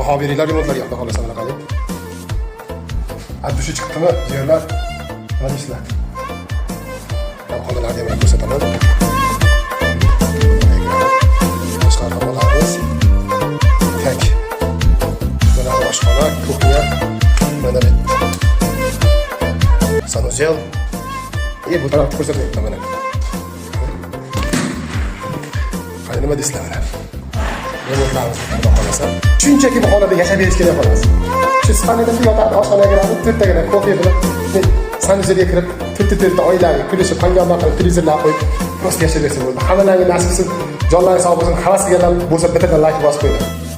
Baho beringlar remontlarga, xudo xohlasa, mana qarang. От души chiqdimi, jigarlar? Nima deysizlar? Xonalarni ham ko'rsataman. Tashqari xonalarimiz. Так. Mana oshxona, кухня. Mana bu санузел. И bu tarafni ko'rsatmayapman mana. Qani, nima deysizlar mana? Remontlarimiz, xudo xohlasa. Shunchaki bu xonada yashab berish kerak, xolos. Shu спальня da yotadi, oshxonaga kiradi, to'rttagina kofe bilan санузел ga kirib, to'rtta to'rtta oilaviy kulishib, hangoma qilib, televizorlar qo'yib, просто yashab bersa bo'ldi. Hammalaringga nasib qilsin, jonlaring sog' bo'lsin, havas qilganlar bo'lsa, bittadan layk bosib qo'yinglar.